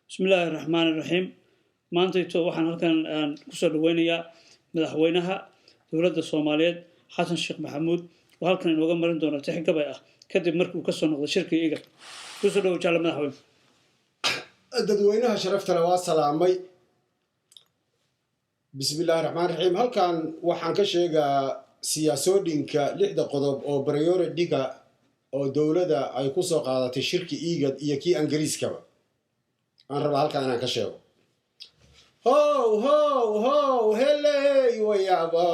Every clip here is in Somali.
Bismillaahi raxmaani raxiim. Maantayto waxaan halkan aan kusoo dhaweynayaa madaxweynaha dowladda Soomaaliyeed, Xasan Sheekh Maxamuud, oo halkan inooga marin doona tix gabay ah kadib markii uu kasoo noqday shirkii IGAD. Kusoo dhawow, jaalle madaxweyne. Dadweynaha sharaftale waa salaamay. Bismi illaahi raxmaan raxiim. Halkan waxaan ka sheegaa siyaasooyinka lixda qodob oo priority-ga oo dowladda ay ku soo qaadatay shirki IGAD iyo kii Ingiriiskaba aan rabaa halkan inaan ka sheego. How how how, heley, wayaaba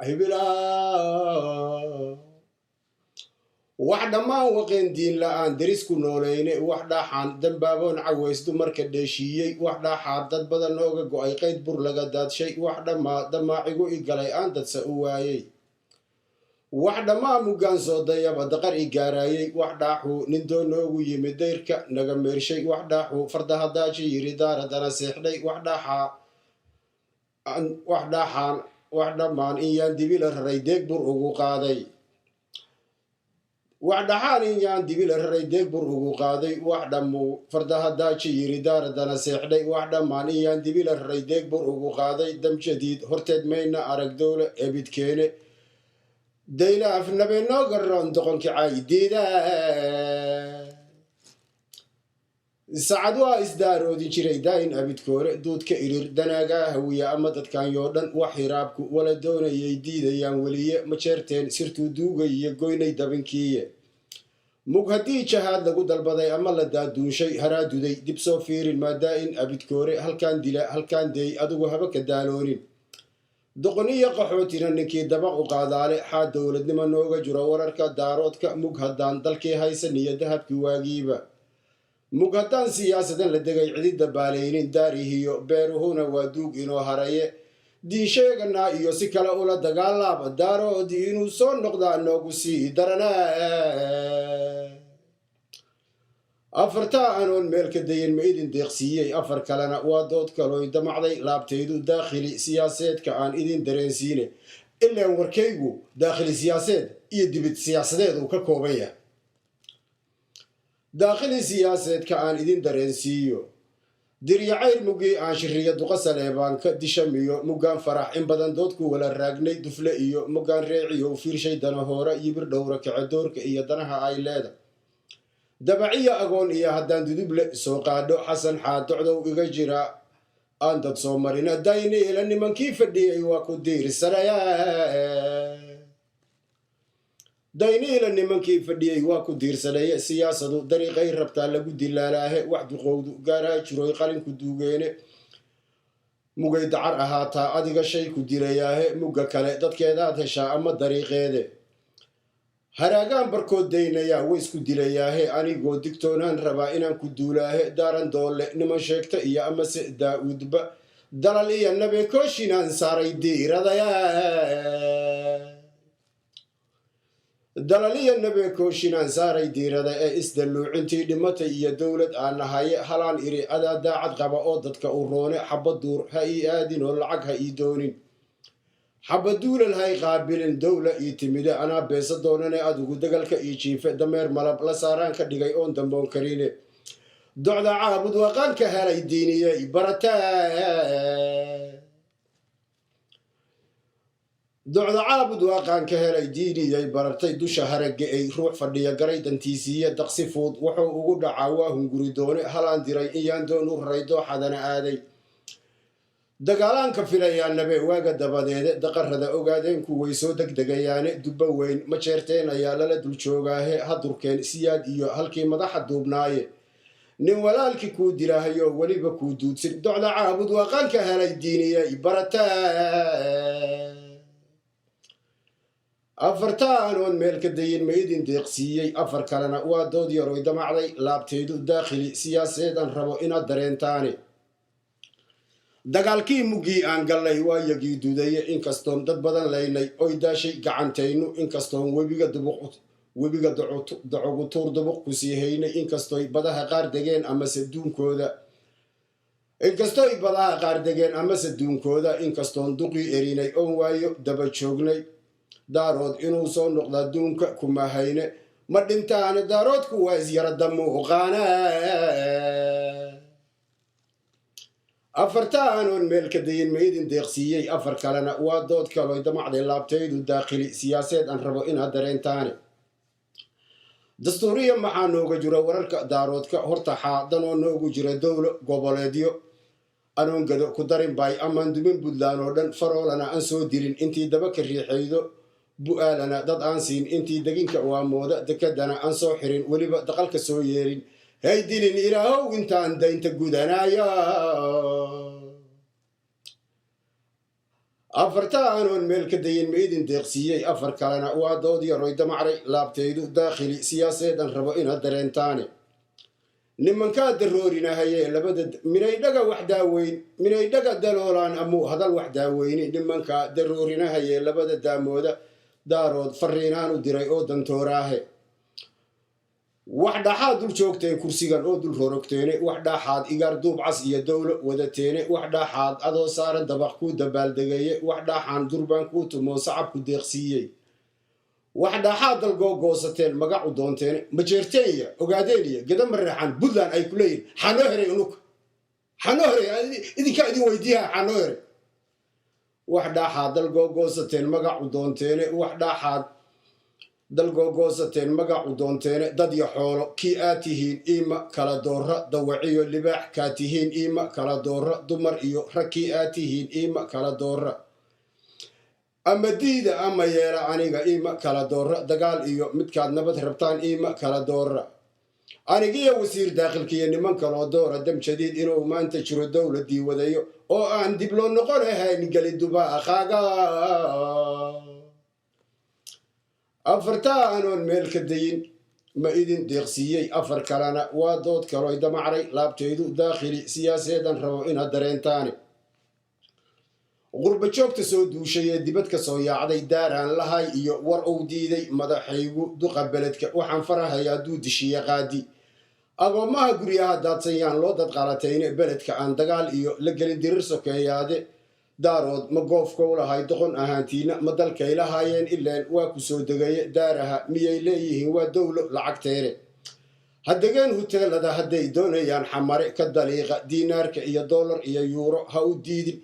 hibila. Wax dhammaan waqeen diin la-aan derisku nooleyne, wax dhaaxaan dambaaboon caways dumarka dheeshiiyey, wax dhaaxaa dad badan nooga go-ay, qayd bur laga daadshay, wax dhammaa damaacigu i galay aan dadsa u waayey, wax dhammaa muggaan soo dayaba daqar i gaaraayey, wax dhaaxuu nindoo noogu yimid dayrka naga meershay, wax dhaaxuu fardaha daaji yiri daaradana seexdhay, wax dhaaxaa wax dhaaxaan wax dhammaan inyaan dibila raray deeg bur ugu qaaday, wax dhaxaan inyaan dibila raray deeg bur ugu qaaday, wax dhammuu fardaha daaji yiri daaradana seexdhay, wax dhammaan inyaan dibila raray deeg bur ugu qaaday. Damjadiid horteed mayna arag dowla ebidkeene, dayla afnabe noo garoon doqonki caydiida. Sacad waa isdaaroodin jiray daayin abidkoore, duudka irir danaagaa hawiya ama dadkan yoo dhan, wax hiraabku wala doonayay diidayaan weliye, ma jeerteen sirtuu duugayiyo goynay dabinkiiye. Mug haddii jahaad lagu dalbaday ama la daaduunshay haraaduday dib soo fiirin maadaa-in abidkoore, halkaan dila halkaan deey adigu haba ka daaloonin. Doqon iyo qaxootina ninkii dabaq u qaadaale, xaa dowladnimo nooga jiro wararka daaroodka? Mug haddaan dalkii haysan iyo dahabkii waagiiba, mug haddaan siyaasadan la degay cidida baalaynin, daarihiyo beeruhuna waa duug inoo haraye, diinsheeganaa iyo si kale ula dagaalaaba, daaroodii inuu soo noqdaa noogu sii daranaa. Afartaa anoon meel ka dayan ma idin deeqsiiyey? Afar kalena waa dood kalooy damacday laabtaydu, daakhili siyaaseedka aan idin dareensiine, ilaan warkaygu daakhili siyaaseed iyo dibid siyaasadeed uu ka kooban yahay. Daakhili siyaaseedka aan idin dareensiiyo: diryacayr mugii aan shiriya duqa saleebaanka dishamiyo, muggaan farax in badan doodku wala raagnay, dufle iyo muggaan reeciyo fiirshay danahoora, yibir dhowra kacedoorka iyo danaha ay leeda, dabaciyo agoon iyo haddaan duduble soo qaadho, Xasan xaadocdow iga jira aan dad soo marina, dayniila nimankii fadhiyay waa ku diirsanaya, dayniila nimankii fadhiyey waa ku diirsanaya. Siyaasadu dariiqay rabtaa lagu dilaalaahe, wax duqowdu gaaraa jiroy qalinku duugeene, mugay dacar ahaataa adiga shay ku dilayaahe, mugga kale dadkeedaad heshaa ama dariiqeede, haraagaan barkood daynayaa way isku dilayaahe, anigoo digtoonaan rabaa inaan ku duulaahe, daaran doolle niman sheegta iyo amase daa-uudba, dalal iyo nabe kooshinaan saaray diiradaya, dalal iyo nabe kooshinaan saaray diirada, ee isdalluucintii dhimatay iyo dowlad aan nahaye, halaan iri adaa daacad qaba oo dadka u roone, xaba duur ha ii aadin oo lacag ha ii doonin, xabaduulal hay qaabilin, dowla ii timide anaa beesa doonane, adigu dagalka ii jiife, dameer malab la saaraan ka dhigay oon damboon karine, docda caabud waqaan ka helay diiniyey barataa, docda caabud waaqaan ka helay diiniyay baratay, dusha haragga ay ruux fadhiya garay dantiisiiye, daqsi fuud wuxuu ugu dhacaa waa hunguri doone, halaan diray inyaan doon u raray dooxadana aaday, dagaalaanka filayaa nabe waaga dabadeede, daqarada ogaadeenku way soo degdegayaane, dubba weyn ma jeerteen ayaa lala dul joogaahe, hadurkeen Siyaad iyo halkii madaxa duubnaaye, nin walaalkii kuu dilaahayo weliba kuu duudsin, docda caabud waaqaan ka helay diiniyay barataa. Afartaa anoon meel ka dayin ma idin deeqsiiyey? Afar kalena waa dood yaroy damacday laabtaydu, daakhili siyaaseedaan rabo inaad dareentaane. Dagaalkii muggii aan gallay waa yagii dudaye, inkastoon dad badan laynay oy daashay gacantaynu, inkastoon webiga dubuq webiga dacogutuur dubuq ku sii haynay, inkastoy badaha qaar degeen amase duunkooda, inkastoy badaha qaar degeen amase duunkooda, inkastoon duqii erinay oon waayo daba joognay, daarood inuu soo noqdaa duunka kuma hayne. Ma dhintaane Daaroodku waa isyara damuuqaana. Afarta aanoon meel ka dayin ma idin deeqsiiyey? Afar kalena waa dood kaloy damacday laabtaydu, daakhili siyaaseed aan rabo inaad dareentaane. Dastuuriya maxaa nooga jira wararka Daaroodka? Horta xaadanoo noogu jira dowlo goboleedyo anoon Gado ku darin bay amaan dumin Puntland oo dhan, Faroolana aan soo dilin intii daba ka riixaydo, Bu-aalana dad aan siin intii deginka waamooda, dekadana aan soo xirin, weliba daqalka soo yeelin. Hay dilin Ilaahow intaan daynta gudanaya. Afarta aanoon meel ka dayin ma idin deeqsiiyey? Afar kalena waa dood yaroy damacray laabtaydu, daakhili siyaaseed aan rabo inaad dareentaane. Nimankaa daroorinahayee labada minaydhaga wax daaweyn, minaydhaga daloolaan amuu hadal wax daaweyni. Nimankaa daroorinahayee labada daamooda Daarood fariinaan u diray oo dantooraahe. Wax dhaxaad dul joogteen kursigan oo dul rorogteene, wax dhaaxaad igaar duubcas iyo dowlo wadateene, wax dhaaxaad adoo saaran dabaq kuu dabaaldegaye, wax dhaaxaan durbaan kuu tumoo sacabku deeqsiiyey, wax dhaaxaad dalgoo goosateen magacu doonteene. Majeerteenya, Ogaadeeniya, Geda, Mareexaan, Puntland ay ku leeyihin xaanoo heray, unuka xaanoo heray, idinkaa idin weydiiyaha xaanoo heray. Wax dhaaxaad dalgoo goosateen magacu doonteene, wax dhaaxaad dalgoo goosateen magacu doonteene, dad iyo xoolo kii aad tihiin iima kala doora, dawaciyo libaax kaa tihiin iima kala doora, dumar iyo rag kii aad tihiin iima kala doora, ama diida ama yeela aniga iima kala doora, dagaal iyo midkaad nabad rabtaan iima kala doora. Anigiyo wasiir daakhilkiiyo niman kaloo doora dam jadiid inuu maanta jiro dowladii wadayo oo aan dib loo noqon ahayn geliduba akaaga. Afarta aanoon meel ka dayin ma idin deeqsiiyey? Afar kalena waa dood kaloy damacray laabtaydu, daakhili siyaaseedan rabo inaad dareentaane. Qurba joogta soo duushay ee dibad ka soo yaacday, daaraan lahay iyo war uu diiday madaxaygu duqa beledka waxaan farahayaa duudishiya qaadi. Agoommaha guryaha daadsan yaan loo dadqalatayne, beledka aan dagaal iyo la gelin dirir sokeeyaade. Daarood ma goofkou lahay doqon ahaantiina, ma dalkay lahaayeen ileen waa ku soo degaye? Daaraha miyay leeyihiin waa dowlo lacagteere? Haddegeen huteelada hadday doonayaan xamare ka daliiqa diinaarka iyo dollar iyo yuuro. Ha u diidin,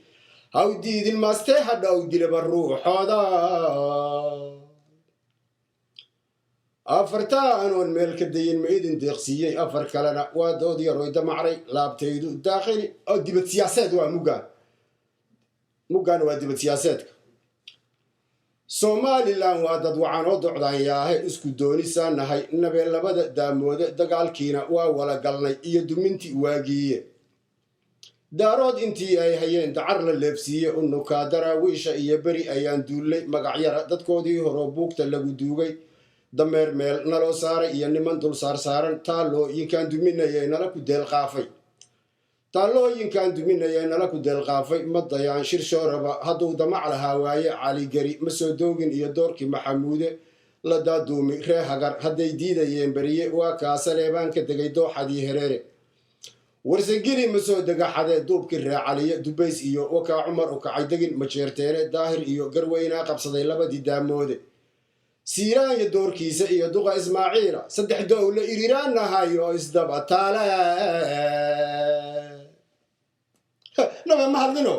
ha u diidin maastee hadha u dilaba ruuxooda. Afarta anoon meel ka dayin ma idin deeqsiiyey? Afar kalena waa dood yaroy damacray laabtaydu, daakhili oo dibad siyaaseed waa muggaan, muggaan waa dibad siyaaseedka. Somalilan waa dad wacan oo docdaanyaahe, isku doonisaan nahay nabeen labada daamoode, dagaalkiina waa wala galnay iyo dumintii waagiiye. Daarood intii ay hayeen dacar la leebsiiye, unukaa Daraawiisha iyo beri ayaan duullay magacyara dadkoodii horoo buugta lagu duugay, dameer meel naloo saaray iyo niman dul saarsaaran, taallooyinkaan duminayay nala ku deelqaafay, taallooyinkaan duminayay nala ku deelqaafay. Ma dayaan shirshooraba hadduu damac lahaa waaye, Caligeri ma soo doogin iyo doorkii Maxamuude la daaduumi. Ree Hagar hadday diidayeen beriye, waa kaa Saleebaan ka degay dooxadii Hereere. Warsangeli ma soo dega xadee duubkii Reecaliye, Dubays iyo wakaa Cumar u kacay degin Majeerteene, Daahir iyo Garweynaa qabsaday labadii daamoode. Siiraanya doorkiisa iyo duqa Ismaaciila, saddex dowle iriraanahayo isdaba taale. Naba ma hadlino.